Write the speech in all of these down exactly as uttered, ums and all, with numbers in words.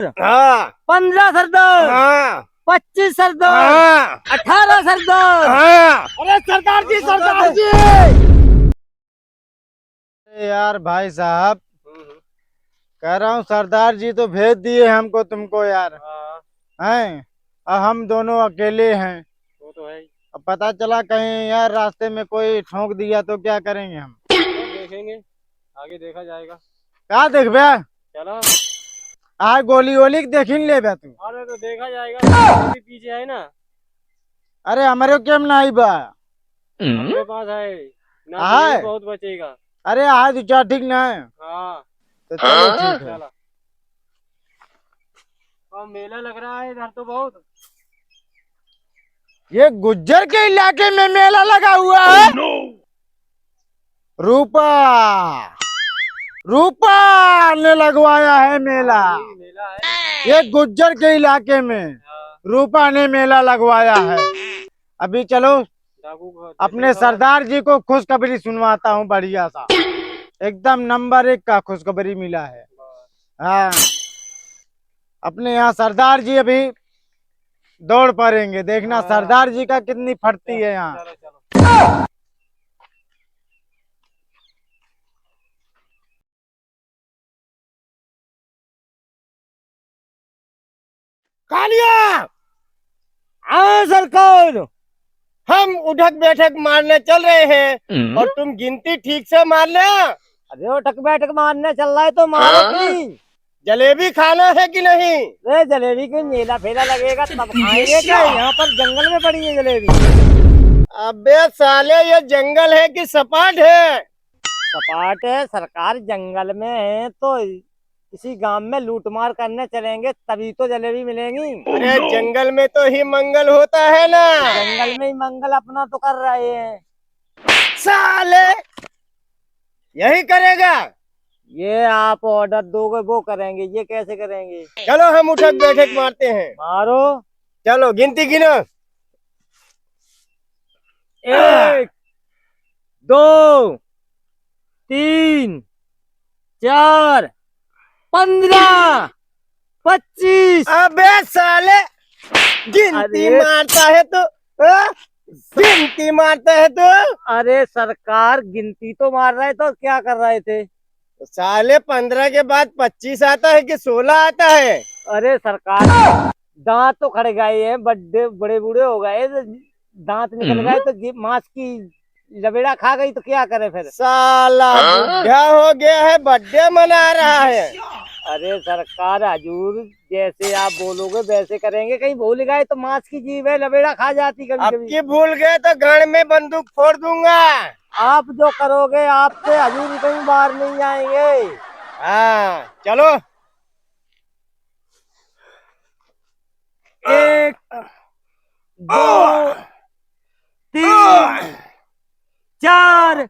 हाँ। पन्द्रह सरदार। हाँ। पच्चीस सरदार। हाँ। अठारह सरदार। हाँ। अरे सरदार जी, सरदार जी। अरे यार भाई साहब, हम्म, हम्म। कह रहा हूँ सरदार जी तो भेज दिए हमको तुमको यार। हाँ। हैं? और हम दोनों अकेले हैं। वो तो है ही। अब पता चला कहीं यार रास्ते में कोई ठोंक दिया तो क्या करेंगे हम? तो देखेंगे, आगे देखा जाएगा। का देखबे? चलो। आ गोली वोली के देखी न लेबे तू। अरे तो देखा जाएगा, अभी पीछे है ना। अरे हमरे केम नाही बा। अपने पास है ना, आए। तेल बहुत बचेगा। अरे आए दो चार ठीक ना है। हाँ। तो चलो ठीक है। चलो। और मेला लग रहा है इधर तो बहुत। ये गुज्जर के इलाके में मेला लगा हुआ है। रूपा, रूपा ने लगवाया है मेला। हाँ, ये मेला है। ये गुज्जर के इलाके में हाँ। रूपा ने मेला लगवाया है। अभी चलो, डाकू घर अपने देखो। सरदार जी को खुशखबरी सुनवाता हूँ बढ़िया सा, एकदम नंबर एक का खुशखबरी मिला है। हाँ, अपने यहाँ सरदार जी अभी दौड़ पड़ेंगे, देखना हाँ। सरदार जी का कितनी फटती है यहाँ। चलो, चलो। कालिया, हाँ सरकार, हम उठक बैठक मारने चल रहे हैं हम्म। और तुम गिनती ठीक से मार ले। अरे उठक बैठक मारने चल रहा है तो मारो हाँ? कि जलेबी खाना है कि नहीं? अरे जलेबी कोई मेला फेला लगेगा तब खाएंगे क्या? यहाँ पर जंगल में पड़ी है जलेबी। अबे साले, ये जंगल है कि सपाट है? सपाट है सरकार, जंगल में है तो इसी गांव में लूटमार करने चलेंगे तभी तो जलेबी मिलेंगी। अरे जंगल में तो ही मंगल होता है ना। जंगल में ही मंगल अपना तो कर रहे हैं। साले यही करेगा? ये आप ऑर्डर दोगे वो करेंगे, ये कैसे करेंगे? चलो हम उठक बैठक मारते हैं। मारो। चलो गिनती गिनो। एक, दो, तीन, चार, पन्द्रह, पच्चीस। अबे साले, गिनती अरे। मारता है तो, हाँ? गिनती मारता है तो। अरे सरकार, गिनती तो मार रहा है तो क्या कर रहे थे? साले, पन्द्रह के बाद पच्चीस आता है कि सोलह आता है? अरे सरकार, दांत तो खड़ गए हैं, बड्डे, बड़े बूढ़े हो गए, दांत निकल हम्म। गए तो जी, मांस की लबेड़ा खा गई तो क्या करे फिर? साला हाँ? बुढ़ा हो गया है, बर्थडे मना रहा है। अरे सरकार, हजूर, जैसे आप बोलोगे वैसे करेंगे। कहीं भूल गए तो मांस की जीभ है, लबेड़ा खा जाती कभी अब कभी। की भूल गए तो गांड में बंदूक फोड़ दूंगा। आप जो करोगे, आपसे हजूर कहीं बाहर नहीं आएंगे। हाँ, चलो। एक, दो, तीन, चार,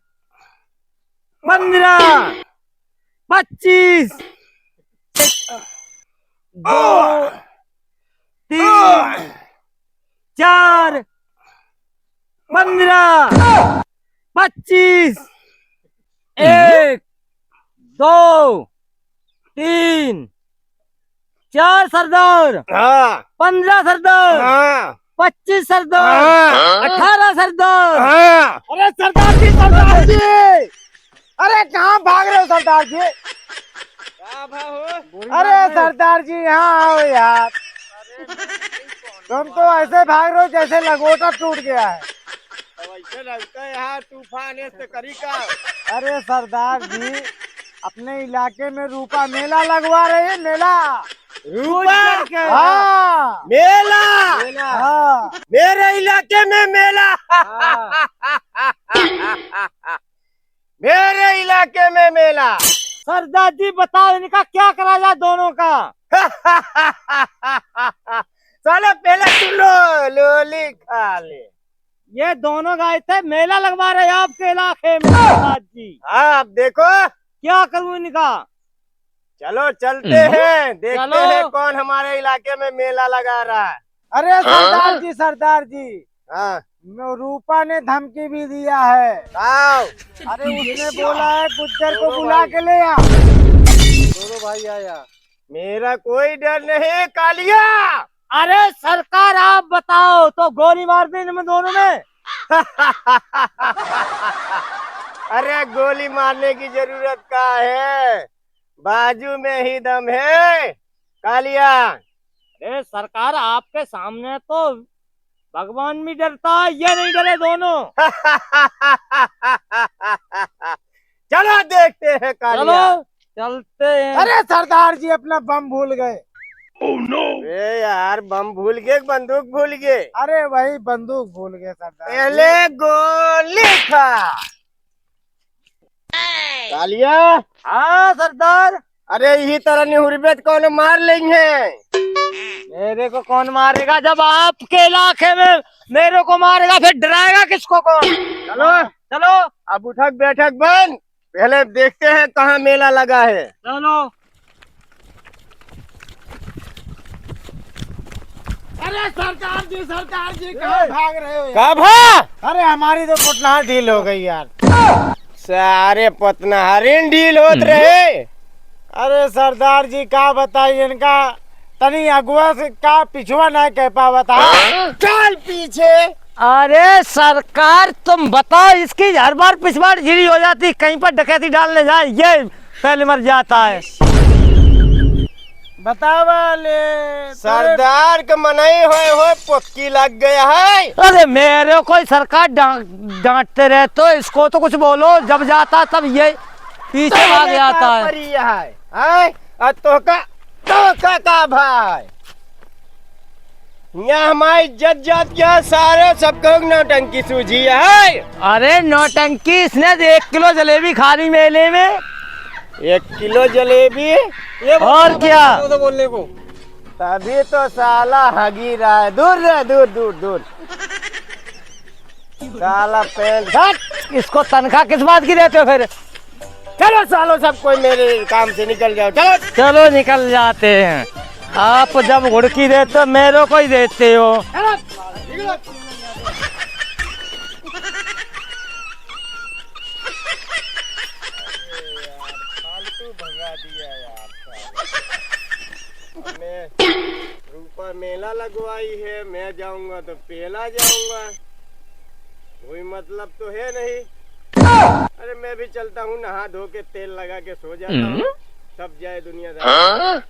पन्द्रह, पच्चीस, दो, तीन, चार, पन्द्रह, पच्चीस, एक, दो, तीन, चार सरदार, हाँ। पन्द्रह सरदार, हाँ। पच्चीस सरदार, हाँ। अठारह सरदार। हाँ। अरे सरदार जी, सरदार जी, अरे कहाँ भाग रहे हो सरदार जी? का भा हो? अरे सरदार जी, यहाँ आओ यार। तुम तो ऐसे भाग रहे हो जैसे लंगोटा टूट गया है। अब ऐसे लगता है यार, तूफान ऐसे करी का? अरे सरदार जी, अपने इलाके में रूपा मेला लगवा रहे हैं, मेला। रूपा? हाँ। मेला? मेला। हाँ। मेरे इलाके में मेला। हाँ। मेरे इलाके में मेला। सरदार जी बताओ इनका क्या करा जाए दोनों का? साले पहले तू लो, लोली खा ले। ये दोनों गए थे मेला लगवा रहे आपके इलाके में सरदार जी। हाँ, अब देखो। क्या करूँ इनका? चलो चलते हम्म। हैं, देखते चलो। हैं कौन हमारे इलाके में मेला लगा रहा है। अरे हाँ? सरदार जी, सरदार जी, हाँ। रूपा ने धमकी भी दिया है। आओ। अरे उसने बोला है गुज्जर को दोनों बुला भाई। के ले आ। दोनों भाई आया। मेरा कोई डर नहीं, कालिया। अरे सरकार, आप बताओ तो गोली मार दें इन दोनों में। अरे, गोली मारने की जरूरत का है, बाजू में ही दम है, कालिया। अरे सरकार, आपके सामने तो भगवान भी डरता है, ये नहीं डरे दोनों। चलो देखते हैं कालिया। चलो, चलते हैं। अरे सरदार जी, अपना बम भूल गए। ए यार, बम भूल गए कि बंदूक भूल गए? अरे वही बंदूक भूल गए सरदार जी। पहले गोली खा। कालिया। हाँ सरदार। अरे यही तरह निहुरबे तो कौन मार लेंगे। मेरे को कौन मारेगा जब आपके इलाके में मेरे को मारेगा, फिर डराएगा किसको कौन? चलो। चलो। अब उठक बैठक बंद, पहले देखते हैं कहाँ मेला लगा है। चलो। अरे सरदार जी, सरदार जी, कहाँ भाग रहे हो यार? का भा? अरे हमारी तो पोटनार ढील हो गई यार। सारे पोटनारिन ढील होत रहे। अरे सरदार जी, का बताई इनका, तनी अगुआ से का पिछुआ ना कह पावत है। चल पीछे। अरे सरकार, तुम बताओ, इसकी हर बार पिछवाड़ झिरी हो जाती, कहीं पर डकैती डालने जाए, ये पहले मर जाता है। बतावा ले, सरदार के मनई होए होए पोतकी लग गया है। अरे मेरे को ही सरकार डां-, डांटते रहे तो इसको तो कुछ बोलो, जब जाता तब ये पीछे भाग जाता है। परी है, हैं? और तोहका, तोहका का भाई? यहाँ हमारी इज्जत जात क्या सारे, सबको नौटंकी सूझी है। अरे नौटंकी, इसने एक किलो जलेबी खा ली मेले में। एक किलो जलेबी? ये और क्या? तो बोलने को। तभी तो साला हगी रहा है। दूर रह, दूर, दूर, दूर। साला पेंट, हट! इसको तनख्वाह किस बात की देते हो फिर? चलो सालो, सब कोई मेरे काम से निकल जाओ, चलो। चलो, निकल जाते हैं। आप जब हुड़की देते हो, मेरे को ही देते हो। चलो, निकलो। फालतू भगा दिया यार। मैं रूपा मेला लगवाई है, मैं जाऊंगा तो पेला जाऊंगा, कोई मतलब तो है नहीं। अरे मैं भी चलता हूँ, नहा धो के तेल लगा के सो जाता हूँ। हम्म। सब जाए दुनियादारी। हाँ?